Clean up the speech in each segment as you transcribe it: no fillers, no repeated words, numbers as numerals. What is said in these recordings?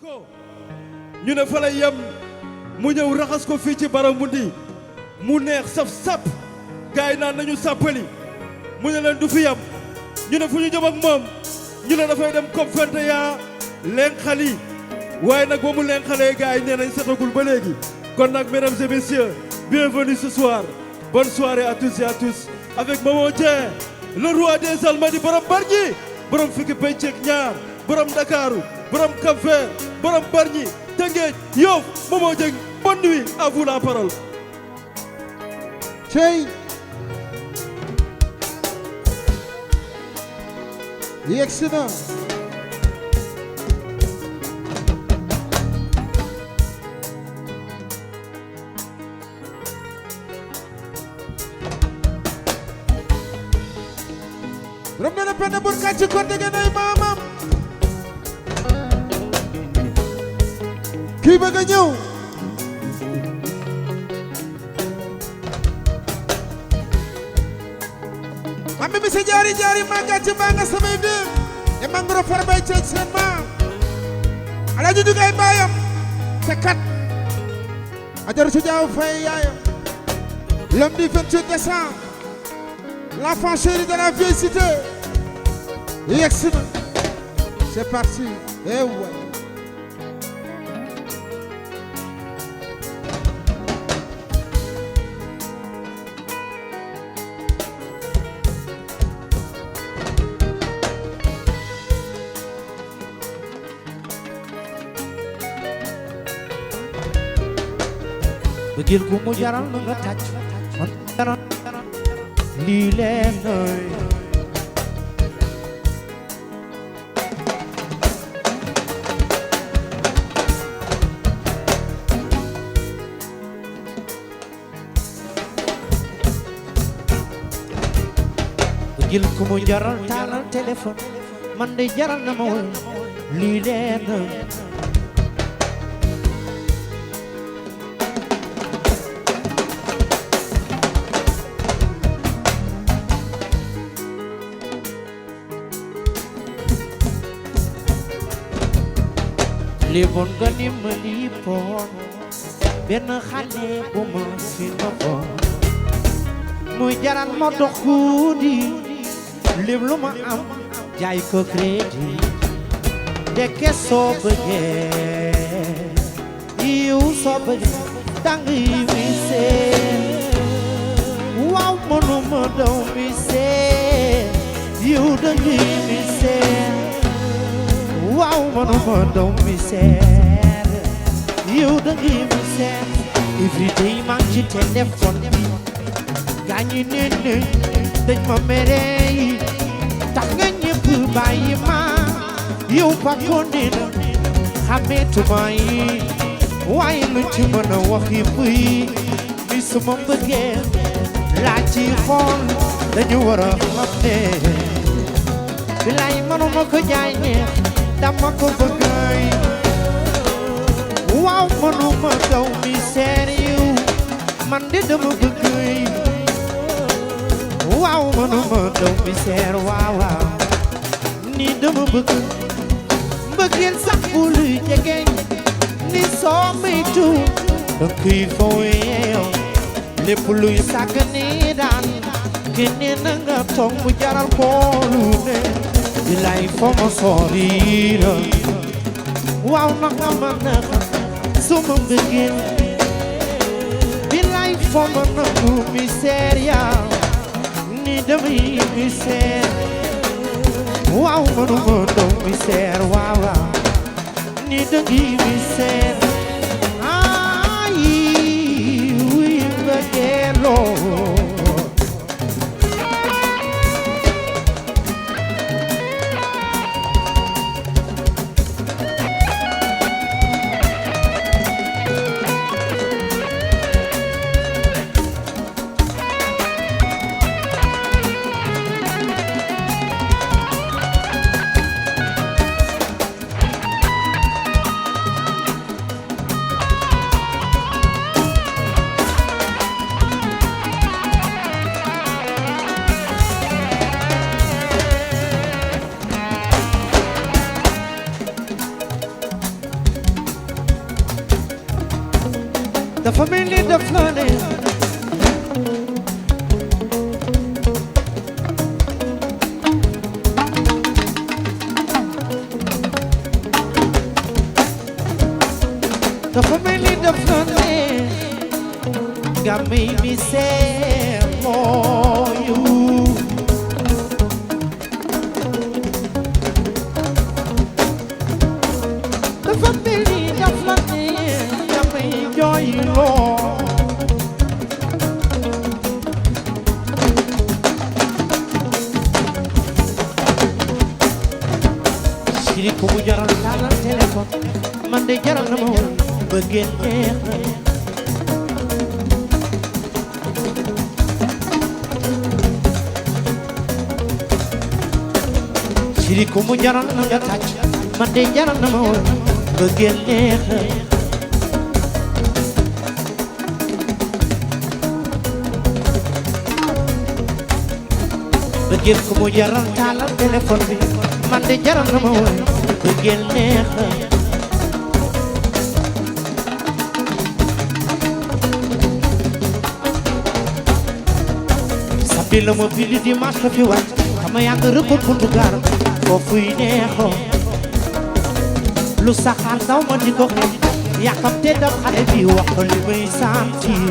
ko ñu ne fa lay yem mu ñëw raxas ko fii ci Baramundi mu neex saf sap gaay naan nañu sàppali mu ne leen du fi yem ñu ne fu ñu jëm ak moom ñu ne dafay dem COP21 leen xali waaye nag ba mu leen xalee gaay nee nañ setagul ba léegi kon nag mesdames et messieurs bienvenue ce soir bonne soirée à tous et à tous avec Momo Dieng le roi des Almadies borom Bargny borom fukki penc ak ñaar borom Dakaru borom Cap-Vert borom Bargny Tëngéej Yoff Momo Dieng bonne nuit à vous la parole. Cey yegsi na rom na penda bur kàcc ko dege nay maamam kii bëgg a ñëw ami mi si jaari maa gàcc maa nga samay biir e mangoro far bay ceej seen maam Alaaji Dugay baayam te kat ajaru su jaaw fay yaayam l'homme du 28 décembre l'enfant chéri de la vieille cité yegsi na c'est parti eh ouais bëggeel ku mu jaral na nga tàcc man jaral lii leen nooy bëggeel ku mu jaral taalal téléphone man de jaral na ma woy lii leen nooy li bon nga ni ma lii poon benn xale bu ma fi noppoon muy jaral ma dox guddi lim lu ma am jaay ko crédit ndekke soo bëggee yiw soo bëggee dang yi mi seen waaw mënuma daw mi seen yiw dang yi mi seen waaw manuma daw mi seet yow da ngi mi seet every day maa ngi ci téléphone bi gaañi neen dañ ma mere yi tax nga ñëpp bàyyi ma yow ba ko neen xameetuma yi waaye lu ci mën a wax yi buy mi suma bëggee laa ci xool dañu war a xam ne bilaay manuma ko jaay neex dama ko bëggay waaw mënuma daw mi seet yiw man de dama bëggay waaw mënuma daw mi seet waaw waaw ni dama bëgg mbëggeel sax bu luy jegeñ ni soo maytu danga koy fowee lépp luy sàgg ni daan keneen na nga toog mu jaral koolu ne bilaay foo ma soriira waaw na nga ma naxa suma mbëggeel bilaay foo ma nangu miseria ni damay miseer waaw manuma doon miseer waaw waaw ni dangi miseer ay wuy mbëggeeloo dafa mel ni daf la neex dafa mel ni daf la neex nga may mi seet mooyu dafa mel ni daf la neex nga may jooyloo siri ko mu jaral taalal téléphone man de jaral na ma woon bëggeel neex na siri ko mu jaral na nga tàcc man de jaral na ma woon bëggeel neex na bëggeel ko mu jaral taalal téléphone bi man de jaral na ma woon bëggeel neex na bi la ma bili dimanche la fi wàcc xama yàgg rëppal buntu gaar foofuy neexoo lu saxaar daw ma di ko xeex yàkkam te dam xale bi wax ko li may sentir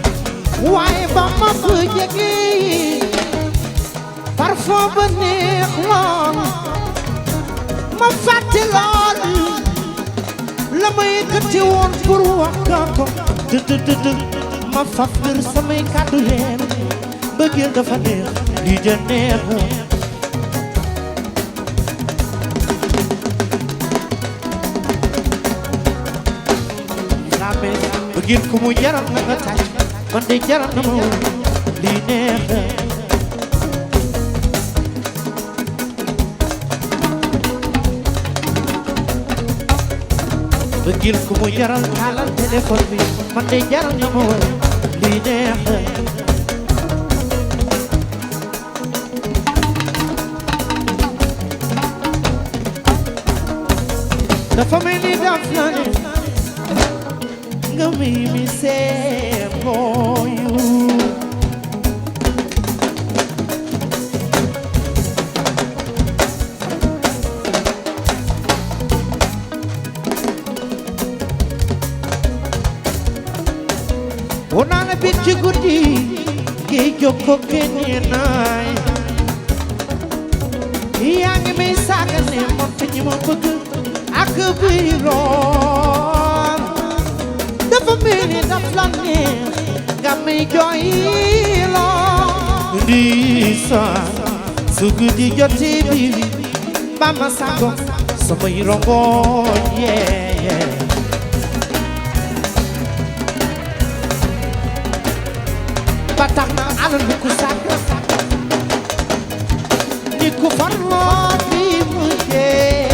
waaye ba ma ko jege parfum ba neex lool ma fàtte lool la ma yëkkati woon pour wax ko dëdëdëdë ma faf bir samay kàddu leen bëggeel dafa neex lii de neex na bëggeel ku mu jaral na nga tàcc man de jaral na ma woon lii neex na bëggeel ku mu jaral taalal téléphone bi man de jaral na ma woon lii neex na dafa mel ni daf la ne nga mi seet mooyu woo naa la biig ci guddi gi jokkoo keneen naay yaa ngi may saaga ne moom te ñi ma bëgg ak buy lool dafa mel ni daf la neex nga may jooyloo ndeysaan su guddi jotee bi ba ma sango samay rongoñ yee ba tax na alal bu ko sàkk ni ku farloo bi mu jee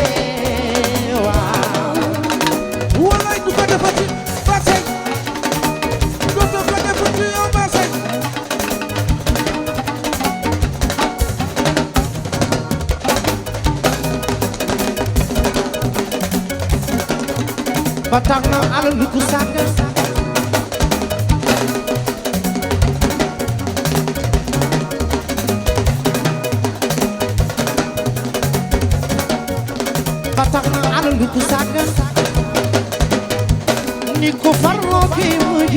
ba tax na alal lu ko sàkk ba tax na alal lu ko sàkk ni ko farloo ki mujj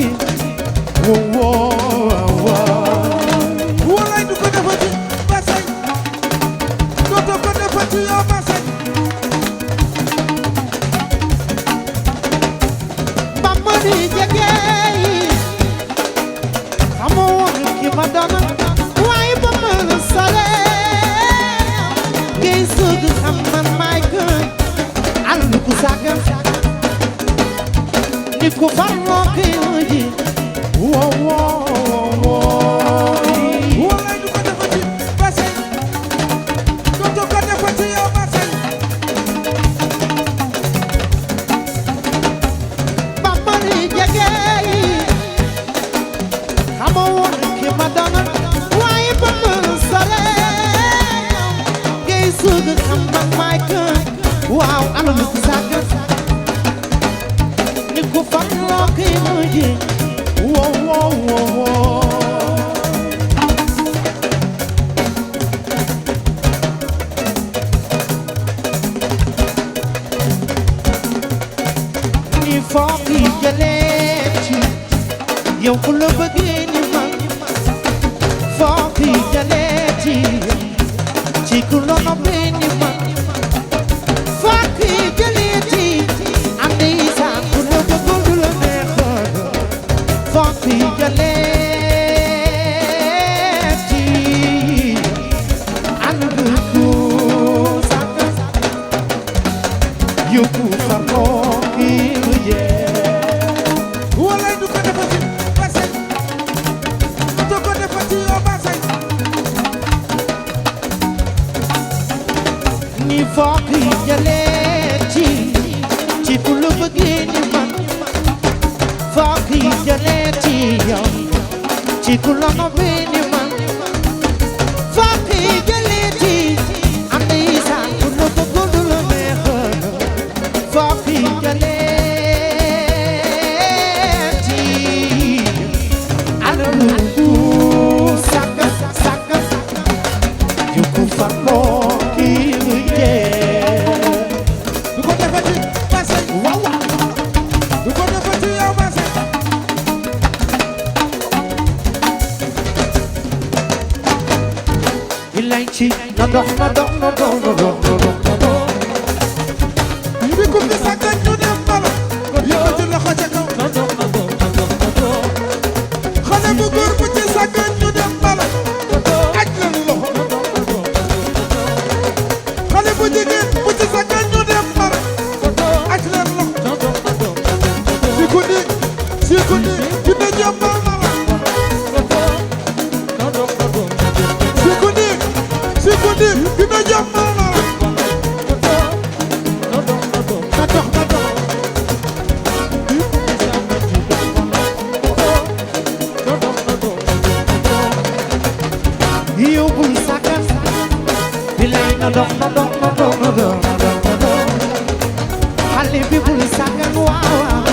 walay du ko defati ba say dootoo ko defati yow ba say di jege xamoo woon ki ma doon waaye ba ma la sore ngay sëgg xam man maay gën al lu ko sàgg ni ko farloo ki ji walay du ko defati ba say dootoo ko defati yow ba say xamoo woon ki ma doon waaye ba ma sore ngay sëgg xam man maay gën waaw al lu ko sàgg ni ko farloo ki ji ni foog yi jëlee ci yow ku la bëggee ni man foog yi jëlee ci ku la noppee ni man foog yi jëlee ci am na isaan ku la bëggul du la neexoon foog yi jëlee ci am na ku sàkk yóbbu fa foog yi walay du ko defati basay du ko defati yow basay ni foog yi jëlee ci ku la bëggee ni man foog yi jëlee ci yow ci ku la noppee ni man foog yi jëlee ci am na isaan ku la bëggul du la neexoon foog yi jëlee ci alalu bu sàkk sàkk yu ku farloo kii mu jee du ko defati basay waaw du ko defati yow basay ilay ci na dox na dox na dox na dox na dox na dox bi ku fi sàggan ñu dem bala yëkkati loxo ca kaw xale bu góor bu ci sàggan ñu dem bala aj leen loxo xale bu jigéen bu ci sàggan ñu dem bala aj leen loxo si ku ni dina jàmbal na la si ku ni dina jàmbal na la na dox na dox yow bul sàkkan bilay na dox na dox na dox na dox na dox xale bi bul sàkkan waaw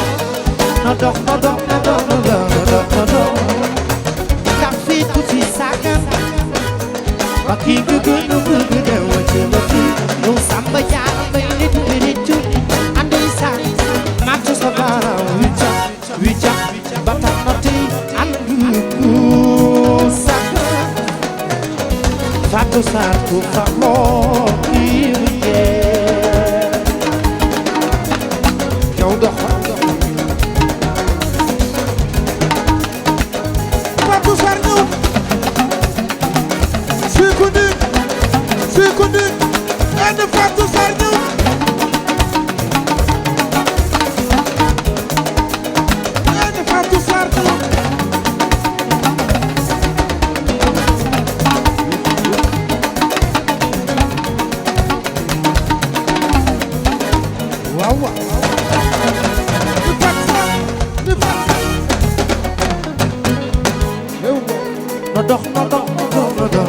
na dox na dox na dox na dox na dox ndax fii ku fi sàkkan ba kii nga gën a bëgg dem ci la fii yow samba jaar bay nit bi nit cu andi sàkk màcc sa baaraam wi ca ba tax na tey ànd ku sàkk Fatou Sarr ku farloo kii mu jee yow dox Fatou Sarr ñëw si ku ni and Fatou Sarr ñëw and Fatou Sarr ñëw waaw waaw ni Fatou Sarr ni Fatou na dox na dox na dox na dox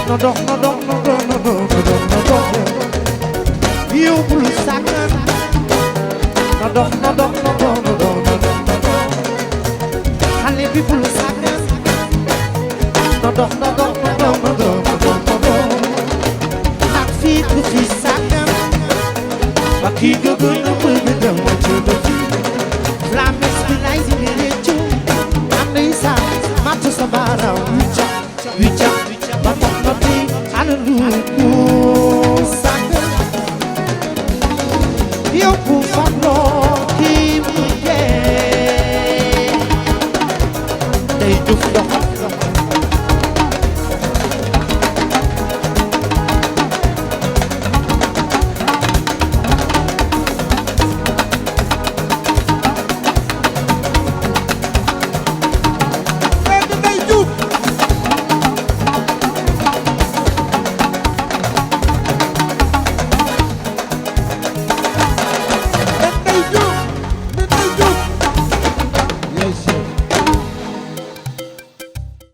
na dox na dox na dox na dox na dox yow bul sàkkan na dox na dox na dox na dox na dox xale bi bul sàkkan na dox na dox na dox na dox na dox ndax fii ku fi sàkkan ba kii nga gën a bëgg dem ci la fii Flames bi lay di réccu am na isaan màtt sa baaraam wi ca ba tax na tey alalu